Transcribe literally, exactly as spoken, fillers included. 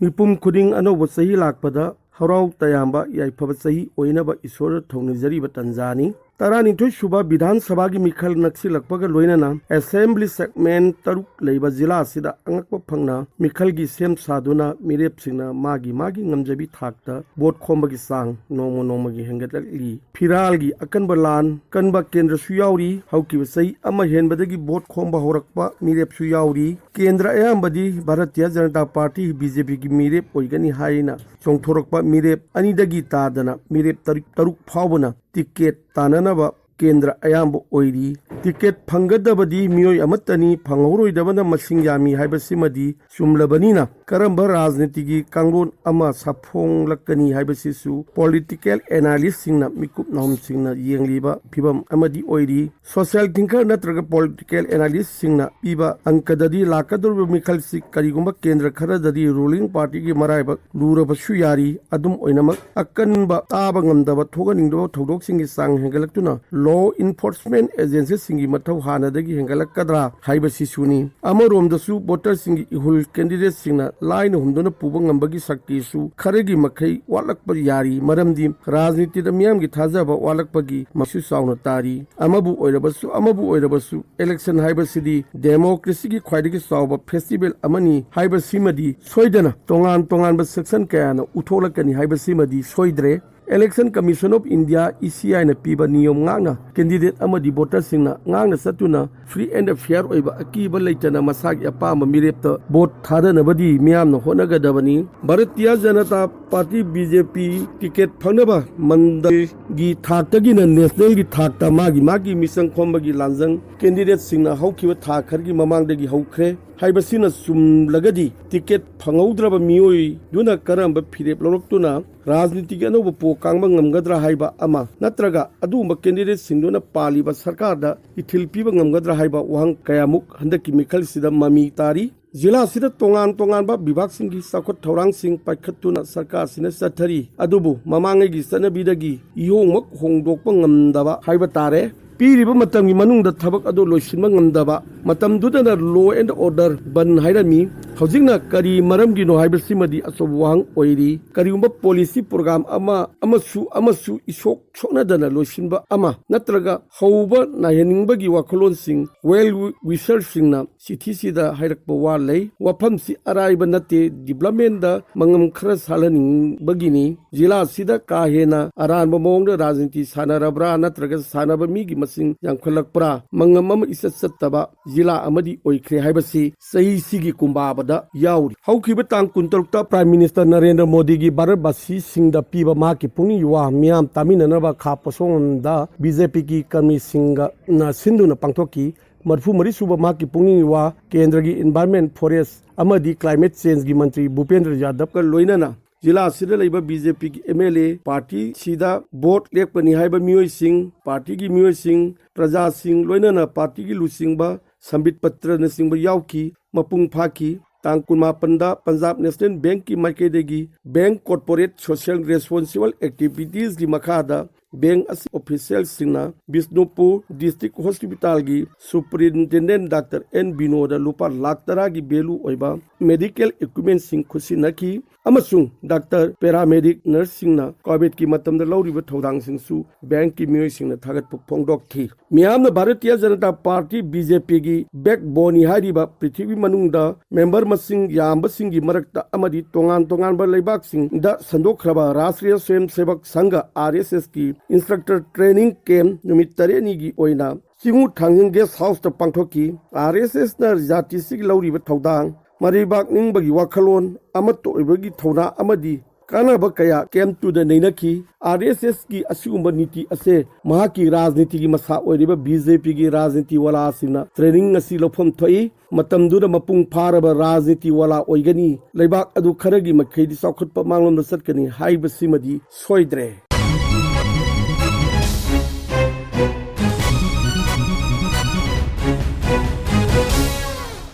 ꯃꯤꯄꯨꯝ ꯈꯨꯗꯤꯡ ꯑꯅꯧꯕ ꯆꯍꯤ ꯂꯥꯛꯄꯗ ꯍꯔꯥꯎ ꯇꯌꯥꯝꯕ ꯌꯥꯏꯐꯕ ꯆꯍꯤ ꯑꯣꯏꯅꯕ ꯏꯁꯣꯔꯗ ꯊꯧꯅꯤꯖꯔꯤꯕ ꯇꯟꯖꯥꯅꯤ꯫ ꯇꯔꯥꯅꯤꯊꯣꯏ ꯁꯨꯕ ꯕꯤꯙꯥꯟ ꯁꯚꯥꯒꯤ ꯃꯤꯈꯜ ꯅꯛꯁꯤꯜꯂꯛꯄꯒ ꯂꯣꯏꯅꯅ assembly segment ꯇꯔꯨꯛ ꯂꯩꯕ ꯖꯤꯂꯥ ꯑꯁꯤꯗ ꯑꯉꯛꯄ ꯐꯪꯅ ꯃꯤꯈꯜꯒꯤ ꯁꯦꯝ ꯁꯥꯗꯨꯅ ꯃꯤꯔꯦꯞꯁꯤꯡꯅ ꯃꯥꯒꯤ ꯃꯥꯒꯤ ꯉꯝꯖꯕꯤ ꯊꯥꯛꯇ ꯚꯣꯠ ꯈꯣꯝꯕꯒꯤ ꯆꯥꯡ ꯅꯣꯡꯃ ꯅꯣꯡꯃꯒꯤ ꯍꯦꯟꯒꯠꯂꯛꯂꯤ꯫ ꯐꯤꯔꯥꯜꯒꯤ ꯑꯀꯟꯕ ꯂꯥꯟ ꯀꯟꯕ ꯀꯦꯟꯗ꯭ꯔꯁꯨ ꯌꯥꯎꯔꯤ꯫ ꯍꯧꯈꯤꯕ ꯆꯍꯤ ꯑꯃ ꯍꯦꯟꯕꯗꯒꯤ ꯚꯣꯠ ꯈꯣꯝꯕ ꯍꯧꯔꯛꯄ ꯃꯤꯔꯦꯞꯁꯨ ꯌꯥꯎꯔꯤ꯫ ꯀꯦꯟꯗ꯭ꯔ ꯑꯌꯥꯝꯕꯗꯤ Bharatiya Janata party, B J ꯄꯤꯒꯤ ꯃꯤꯔꯦꯞ ꯑꯣꯏꯒꯅꯤ ꯍꯥꯏꯅ ꯆꯣꯡꯊꯣꯔꯛꯄ ꯃꯤꯔꯦꯞ ꯑꯅꯤꯗꯒꯤ ꯇꯥꯗꯅ ꯃꯤꯔꯦꯞ ꯇꯔꯨꯛ, ꯇꯔꯨꯛ ꯐꯥꯎꯕꯅ ꯇꯤꯀꯦꯠ ꯇꯥꯅꯅꯕ ꯀꯦꯟꯗ꯭ꯔ ꯑꯌꯥꯝꯕ ꯑꯣꯏꯔꯤ꯫ ꯇꯤꯀꯦꯠ ꯐꯪꯒꯗꯕꯗꯤ ꯃꯤꯑꯣꯏ ꯑꯃꯠꯇꯅꯤ, ꯐꯪꯍꯧꯔꯣꯏꯗꯕꯅ ꯃꯁꯤꯡ ꯌꯥꯝꯃꯤ ꯍꯥꯏꯕꯁꯤꯃꯗꯤ ꯆꯨꯝꯂꯕꯅꯤꯅ, ꯀꯔꯝꯕ ꯔꯥꯖꯅꯤꯇꯤꯒꯤ ꯀꯥꯡꯂꯣꯟ ꯑꯃ ꯁꯥꯐꯣꯡꯂꯛꯀꯅꯤ ꯍꯥꯏꯕꯁꯤꯁꯨ political analystꯁꯤꯡꯅ ꯃꯤꯀꯨꯞ ꯅꯥꯍꯨꯝꯁꯤꯡꯅ ꯌꯦꯡꯂꯤꯕ ꯐꯤꯕꯝ ꯑꯃꯗꯤ ꯑꯣꯏꯔꯤ꯫ Social thinker ꯅꯠꯇ꯭ꯔꯒ political analystꯁꯤꯡꯅ ꯄꯤꯕ ꯑꯪꯀꯗꯗꯤ ꯂꯥꯛꯀꯗꯧꯔꯤꯕ ꯃꯤꯈꯜꯁꯤ ꯀꯔꯤꯒꯨꯝꯕ ꯀꯦꯟꯗ꯭ꯔ ꯈꯔꯗꯗꯤ ruling partyꯒꯤ ꯃꯔꯥꯏꯕꯛ ꯂꯨꯔꯕꯁꯨ ꯌꯥꯔꯤ꯫ ꯑꯗꯨꯝ ꯑꯣꯏꯅꯃꯛ, ꯑꯀꯟꯕ ꯇꯥꯕ ꯉꯝꯗꯕ, ꯊꯣꯛꯍꯟꯅꯤꯡꯗꯕ ꯊꯧꯗꯣꯛꯁꯤꯡꯒꯤ ꯆꯥꯡ ꯍꯦꯟꯒꯠꯂꯛꯇꯨꯅ law enforcement agencyꯁꯤꯡꯒꯤ ꯃꯊꯧ ꯍꯥꯟꯅꯗꯒꯤ ꯍꯦꯟꯒꯠꯂꯛꯀꯗ꯭ꯔꯥ ꯍꯥꯏꯕꯁꯤꯁꯨꯅꯤ꯫ ꯑꯃꯔꯣꯝꯗꯁꯨ voterꯁꯤꯡꯒꯤ ꯏꯍꯨꯜ candidateꯁꯤꯡꯅ ꯂꯥꯏꯅ ꯍꯨꯝꯗꯨꯅ ꯄꯨꯕ ꯉꯝꯕꯒꯤ ꯁꯛꯇꯤꯁꯨ ꯈꯔꯒꯤ ꯃꯈꯩ ꯋꯥꯠꯂꯛꯄ ꯌꯥꯔꯤ꯫ ꯃꯔꯝꯗꯤ ꯔꯥꯖꯅꯤꯇꯤꯗ ꯃꯤꯌꯥꯝꯒꯤ ꯊꯥꯖꯕ ꯋꯥꯠꯂꯛꯄꯒꯤ ꯃꯁꯨ ꯆꯥꯎꯅ ꯇꯥꯔꯤ꯫ ꯑꯃꯕꯨ ꯑꯣꯏꯔꯕꯁꯨ, ꯑꯃꯕꯨ ꯑꯣꯏꯔꯕꯁꯨ, election ꯍꯥꯏꯕꯁꯤꯗꯤ democracyꯒꯤ ꯈ꯭ꯋꯥꯏꯗꯒꯤ ꯆꯥꯎꯕ festival ꯑꯃꯅꯤ ꯍꯥꯏꯕꯁꯤꯃꯗꯤ ꯁꯣꯏꯗꯅ ꯇꯣꯉꯥꯟ ꯇꯣꯉꯥꯟꯕ section ꯀꯌꯥꯅ ꯎꯠꯊꯣꯛꯂꯛꯀꯅꯤ ꯍꯥꯏꯕꯁꯤꯃꯗꯤ ꯁꯣꯏꯗ꯭ꯔꯦ꯫ Election Commission of India, ECIꯅ ꯄꯤꯕ ꯅꯤꯌꯣꯝ ꯉꯥꯛꯅ candidate ꯑꯃꯗꯤ voterꯁꯤꯡꯅ ꯉꯥꯛꯅ ꯆꯠꯇꯨꯅ free and fair ꯑꯣꯏꯕ, ꯑꯀꯤꯕ ꯂꯩꯇꯅ ꯃꯁꯥꯒꯤ ꯑꯄꯥꯝꯕ ꯃꯤꯔꯦꯞꯇ vote ꯊꯥꯗꯅꯕꯗꯤ ꯃꯤꯌꯥꯝꯅ ꯍꯣꯠꯅꯒꯗꯕꯅꯤ꯫ Bharatiya Janata party, B J ꯄꯤ, ꯇꯤꯀꯦꯠ ꯐꯪꯅꯕ ꯃꯟꯗꯜꯒꯤ ꯊꯥꯛꯇꯒꯤꯅ nationalꯒꯤ ꯊꯥꯛꯇ ꯃꯥꯒꯤ ꯃꯥꯒꯤ ꯃꯤꯆꯪ ꯈꯣꯝꯕꯒꯤ ꯂꯥꯟꯖꯪ candidateꯁꯤꯡꯅ ꯍꯧꯈꯤꯕ ꯊꯥ ꯈꯔꯒꯤ ꯃꯃꯥꯡꯗꯒꯤ ꯍꯧꯈ꯭ꯔꯦ ꯍꯥꯏꯕꯁꯤꯅ ꯆꯨꯝꯂꯒꯗꯤ, ꯇꯤꯀꯦꯠ ꯐꯪꯍꯧꯗ꯭ꯔꯕ ꯃꯤꯑꯣꯏꯗꯨꯅ ꯀꯔꯝꯕ ꯐꯤꯔꯦꯞ ꯂꯧꯔꯛꯇꯨꯅ ꯔꯥꯖꯅꯤꯇꯤꯒꯤ ꯑꯅꯧꯕ ꯄꯣ ꯀꯥꯡꯕ ꯉꯝꯒꯗ꯭ꯔꯥ ꯍꯥꯏꯕ ꯑꯃ, ꯅꯠꯇ꯭ꯔꯒ ꯑꯗꯨꯒꯨꯝꯕ candidateꯁꯤꯡꯗꯨꯅ ꯄꯥꯜꯂꯤꯕ ꯁꯔꯀꯥꯔꯗ ꯏꯊꯤꯜ ꯄꯤꯕ ꯉꯝꯒꯗ꯭ꯔꯥ ꯍꯥꯏꯕ ꯋꯥꯍꯪ ꯀꯌꯥꯃꯨꯛ ꯍꯟꯗꯛꯀꯤ ꯃꯤꯈꯜꯁꯤꯗ ꯃꯃꯤ ꯇꯥꯔꯤ꯫ ꯖꯤꯂꯥ ꯑꯁꯤꯗ ꯇꯣꯉꯥꯟ ꯇꯣꯉꯥꯟꯕ ꯕꯤꯚꯥꯒꯁꯤꯡꯒꯤ ꯆꯥꯎꯈꯠ ꯊꯧꯔꯥꯡꯁꯤꯡ ꯄꯥꯏꯈꯠꯇꯨꯅ ꯁꯔꯀꯥꯔꯁꯤꯅ ꯆꯠꯊꯔꯤ꯫ ꯑꯗꯨꯕꯨ ꯃꯃꯥꯡꯉꯩꯒꯤ ꯆꯠꯅꯕꯤꯗꯒꯤ ꯏꯍꯣꯡꯃꯛ ꯍꯣꯡꯗꯣꯛꯄ ꯉꯝꯗꯕ ꯍꯥꯏꯕ ꯇꯥꯔꯦ꯫ ꯄꯤꯔꯤꯕ ꯃꯇꯝꯒꯤ ꯃꯅꯨꯡꯗ ꯊꯕꯛ ꯑꯗꯨ ꯂꯣꯏꯁꯤꯟꯕ ꯉꯝꯗꯕ, ꯃꯇꯝꯗꯨꯗꯅ law and order ꯕꯟ ꯍꯥꯏꯔꯝꯃꯤ꯫ ꯍꯧꯖꯤꯛꯅ ꯀꯔꯤ ꯃꯔꯝꯒꯤꯅꯣ ꯍꯥꯏꯕꯁꯤꯃꯗꯤ ꯑꯆꯧꯕ ꯋꯥꯍꯪ ꯑꯣꯏꯔꯤ꯫ ꯀꯔꯤꯒꯨꯝꯕ policy program ꯑꯃ ꯑꯃꯁꯨ ꯑꯃꯁꯨ ꯏꯁꯣꯛ ꯁꯣꯛꯅꯗꯅ ꯂꯣꯏꯁꯤꯟꯕ ꯑꯃ ꯅꯠꯇ꯭ꯔꯒ ꯍꯧꯕ ꯅꯥꯏꯍꯟꯅꯤꯡꯕꯒꯤ ꯋꯥꯈꯜꯂꯣꯟꯁꯤꯡ well wisherꯁꯤꯡꯅ ꯆꯤꯊꯤꯁꯤꯗ ꯍꯥꯏꯔꯛꯄ ꯋꯥ ꯂꯩ꯫ ꯋꯥꯐꯝꯁꯤ ꯑꯔꯥꯏꯕ ꯅꯠꯇꯦ꯫ Developmentꯗ ꯃꯉꯝ ꯈꯔ ꯁꯥꯜꯍꯟꯅꯤꯡꯕꯒꯤꯅꯤ꯫ ꯖꯤꯂꯥꯁꯤꯗ ꯀꯥ ꯍꯦꯟꯅ ꯑꯔꯥꯟꯕ ꯃꯑꯣꯡꯗ ꯔꯥꯖꯅꯤꯇꯤ ꯁꯥꯟꯅꯔꯕ꯭ꯔꯥ ꯅꯠꯇ꯭ꯔꯒ ꯁꯥꯟꯅꯕ ꯃꯤꯒꯤ ꯃꯁꯤꯡ ꯌꯥꯝꯈꯠꯂꯛꯄ꯭ꯔꯥ? ꯃꯉꯝ ꯑꯃ ꯏꯆꯠ ꯆꯠꯇꯕ ꯖꯤꯂꯥ ꯑꯃꯗꯤ ꯑꯣꯏꯈ꯭ꯔꯦ ꯍꯥꯏꯕꯁꯤ ꯆꯍꯤꯁꯤꯒꯤ ꯀꯨꯝꯕꯥꯕꯗ ꯌꯥꯎꯔꯤ꯫ ꯍꯧꯈꯤꯕ ꯇꯥꯡ ꯀꯨꯟꯇꯔꯨꯛꯇ Prime Minister ꯅꯔꯦꯟꯗ꯭ꯔ ꯃꯣꯗꯤꯒꯤ ꯚꯥꯔꯠꯕꯥꯁꯤꯁꯤꯡꯗ ꯄꯤꯕ ꯃꯍꯥꯛꯀꯤ ꯄꯨꯛꯅꯤꯡꯒꯤ ꯋꯥ ꯃꯤꯌꯥꯝ ꯇꯥꯃꯤꯟꯅꯅꯕ ꯈꯥ ꯄꯣꯁꯣꯡꯗ BJPꯒꯤ ꯀꯔꯃꯤꯁꯤꯡꯒꯅ ꯁꯤꯟꯗꯨꯅ ꯄꯥꯡꯊꯣꯛꯈꯤ꯫ ꯃꯔꯤꯐꯨ ꯃꯔꯤ ꯁꯨꯕ ꯃꯍꯥꯛꯀꯤ ꯄꯨꯛꯅꯤꯡꯒꯤ ꯋꯥ ꯀꯦꯟꯗ꯭ꯔꯒꯤ Environment, Forest ꯑꯃꯗꯤ Climate Changeꯒꯤ ꯃꯟꯇ꯭ꯔꯤ ꯚꯨꯄꯦꯟꯗ꯭ꯔ ꯌꯥꯗꯕꯀ ꯂꯣꯏꯅꯅ ꯖꯤꯂꯥ ꯑꯁꯤꯗ ꯂꯩꯕ BJPꯒꯤ MLA, partyꯁꯤꯗ vote ꯂꯦꯞꯀꯅꯤ ꯍꯥꯏꯕ ꯃꯤꯑꯣꯏꯁꯤꯡ, partyꯒꯤ ꯃꯤꯑꯣꯏꯁꯤꯡ, ꯄ꯭ꯔꯖꯥꯁꯤꯡ, ꯂꯣꯏꯅꯅ partyꯒꯤ ꯂꯨꯆꯤꯡꯕ, ꯁꯝꯕꯤꯠ ꯄꯇ꯭ꯔꯅꯆꯤꯡꯕ ꯌꯥꯎꯈꯤ꯫ ꯃꯄꯨꯡ ꯐꯥꯈꯤ꯫ ꯇꯥꯡ ꯀꯨꯟꯃꯥꯄꯟꯗ Punjab National Bankꯀꯤ ꯃꯥꯏꯀꯩꯗꯒꯤ Bank Corporate Social Responsible Activitiesꯀꯤ ꯃꯈꯥꯗ bank ꯑꯁꯤ officialꯁꯤꯡꯅ Bishnupur District Hospitalꯒꯤ Superintendent Doctor N Vinod ꯂꯨꯄꯥ ꯂꯥꯈ ꯇꯔꯥꯒꯤ value ꯑꯣꯏꯕ medical equipmentꯁꯤꯡ ꯈꯨꯠꯁꯤꯟꯅꯈꯤ ꯑꯃꯁꯨꯡ doctor, paramedic, nurseꯁꯤꯡꯅ COVID ꯀꯤ ꯃꯇꯝꯗ ꯂꯧꯔꯤꯕ ꯊꯧꯗꯥꯡꯁꯤꯡꯁꯨ bankꯀꯤ ꯃꯤꯑꯣꯏꯁꯤꯡꯅ ꯊꯥꯒꯠꯄ ꯐꯣꯡꯗꯣꯛꯈꯤ꯫ ꯃꯤꯌꯥꯝꯅ Bharatiya Janata Party, BJPꯒꯤ backboneꯅꯤ ꯍꯥꯏꯔꯤꯕ ꯄ꯭ꯔꯤꯊꯤꯕꯤ ꯃꯅꯨꯡꯗ member ꯃꯁꯤꯡ ꯌꯥꯝꯕꯁꯤꯡꯒꯤ ꯃꯔꯛꯇ ꯑꯃꯗꯤ ꯇꯣꯉꯥꯟ ꯇꯣꯉꯥꯟꯕ ꯂꯩꯕꯥꯛꯁꯤꯡꯗ ꯁꯟꯗꯣꯛꯈ꯭ꯔꯕ Rashtriya Swayamsevak Sangh, RSSꯀꯤ instructor training camp ꯅꯨꯃꯤꯠ ꯇꯔꯦꯠꯅꯤꯒꯤ ꯑꯣꯏꯅ ꯆꯤꯡꯉꯨ ꯊꯥꯡꯖꯤꯡ guest houseꯇ ꯄꯥꯡꯊꯣꯛꯈꯤ꯫ RSSꯅ ꯖꯥꯇꯤꯁꯤꯒꯤ ꯂꯧꯔꯤꯕ ꯊꯧꯗꯥꯡ, ꯃꯔꯩꯕꯥꯛ ꯅꯤꯡꯕꯒꯤ ꯋꯥꯈꯜꯂꯣꯟ, ꯑꯃꯠꯇ ꯑꯣꯏꯕꯒꯤ ꯊꯧꯅꯥ ꯑꯃꯗꯤ ꯀꯥꯟꯅꯕ ꯀꯌꯥ camp ꯇꯨꯗ ꯅꯩꯅꯈꯤ꯫ RSSꯀꯤ ꯑꯁꯤꯒꯨꯝꯕ ꯅꯤꯇꯤ ꯑꯁꯦ ꯃꯍꯥꯛꯀꯤ ꯔꯥꯖꯅꯤꯇꯤꯒꯤ ꯃꯁꯥ ꯑꯣꯏꯔꯤꯕ BJPꯒꯤ ꯔꯥꯖꯅꯤꯇꯤ ꯋꯥꯂꯥꯁꯤꯡꯅ training ꯑꯁꯤ ꯂꯧꯐꯝ ꯊꯣꯛꯏ꯫ ꯃꯇꯝꯗꯨꯗ ꯃꯄꯨꯡ ꯐꯥꯔꯕ ꯔꯥꯖꯅꯤꯇꯤ ꯋꯥꯂꯥ ꯑꯣꯏꯒꯅꯤ꯫ ꯂꯩꯕꯥꯛ ꯑꯗꯨ ꯈꯔꯒꯤ ꯃꯈꯩꯗꯤ ꯆꯥꯎꯈꯠꯄ ꯃꯥꯡꯂꯣꯝꯗ ꯆꯠꯀꯅꯤ ꯍꯥꯏꯕꯁꯤꯃꯗꯤ ꯁꯣꯏꯗ꯭ꯔꯦ꯫